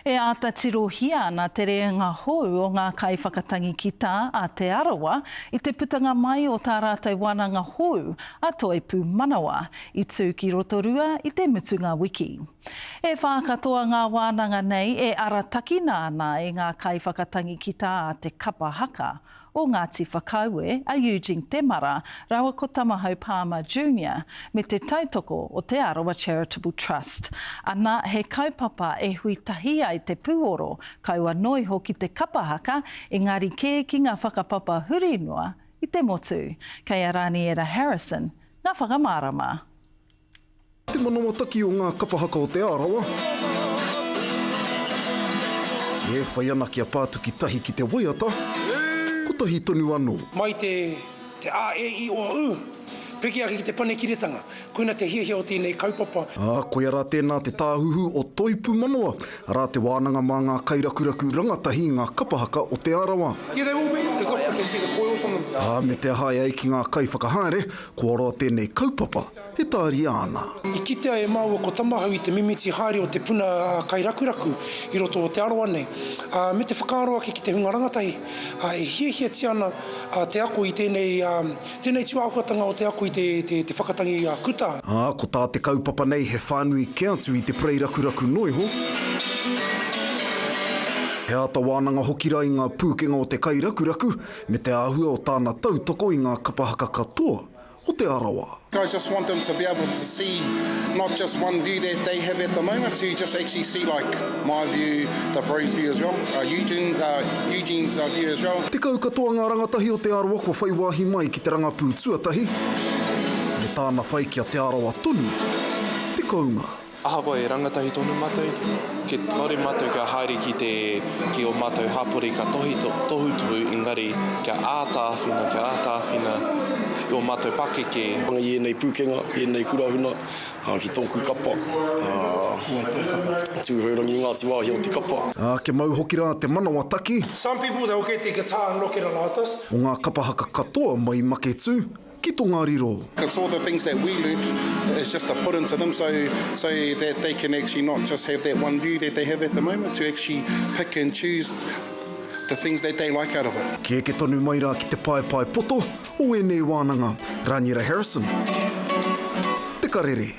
E āta tirohia ana te reanga hou o ngā kaiwhakatangi kitā a Te Arawa i te putanga mai o tā rātou wananga hou a Toi Pūmanawa i tū ki Rotorua i te mutunga wiki. E whā katoa ngā wānanga nei e aratakina ana e ngā kaiwhakatangi kitā a te kapa haka o Ngāti Whakaue a Eugene Temara rāua ko Tamahau Palmer Junior me te tautoko o Te Arawa Charitable Trust. Ana, he kaupapa e hui tahi ai te pūoro, kaua noa iho ki te kapa haka, engari kē ki ngā whakapapa huri noa i te motu. Kei a Raniera Harrison ngā whakamārama. Te manawataki o ngā kapa haka o Te Arawa. E whai ana kia pātuki tahi ki te waiata, kotahi tonu anō. Mai te te A, E, I, O, U, piki ake ki te panekiretanga. Koina te hiahia o tēnei kaupapa. Ā, koia rā tēnā te tāhuhu o Toi Pūmanawa, arā te wānanga mā ngā kairakuraku rangatahi i ngā kapa haka o Te Arawa. Yeah, they will be. There's not, you can see the coils on them. Ā, me te aha e ai ki ngā kaiwhakahaere, kua roa tēnei kaupapa e tāria ana. I kitea e māua ko Tamahau i te mimiti haere o te puna kairakuraku i roto o Te Arawa nei, ā, me te whakaaro ake ki te hunga rangatahi, ā, e hiahiatia ana te ako i tēnei, ā, tēnei tūāhuatanga o te ako i te, te, te whakatangi kuta. Ā, ko tā te kaupapa nei he whānui kē atu i te parei rakuraku noa iho. He āta wānanga hoki rā i ngā pūkenga o te kairakuraku me te āhua o tāna tautoko i ngā kapa haka katoa o Te Arawa. I just want them to be able to see not just one view that they have at the moment, to just actually see like my view, the bros view as well, uh, Eugene, uh, Eugene's uh, view as well. Tekau katoa ngā rangatahi o Te Arawa kua whai wāhi mai ki te rangapū tuatahi, me tāna whai ki a Te Arawa tonu te kounga. Ahakoa e rangatahi tonu matou, ke kaore matou kia haere ki te ki o matou hapori ka tohi tohutohu engari kia āta āwhina, kia āta āwhina i o matou pakeke. I ēnei pūkenga, i ēnei kurahuna, ki tōku kapa, Tūhourangi Ngāti Wāhia o te kapa. Ā, kia mau hoki rā te manawa taki. Some people they will get their guitar and look at it like this. O ngā kapa haka katoa mai i Maketū, Ki Tongariro. It's all the things that we learnt is just to put into them so so that they can actually not just have that one view that they have at the moment to actually pick and choose the things that they like out of it. Ki eke tonu mai rā ki te paepae poto o ēnei wānanga. Raniera Harrison, Te Karere.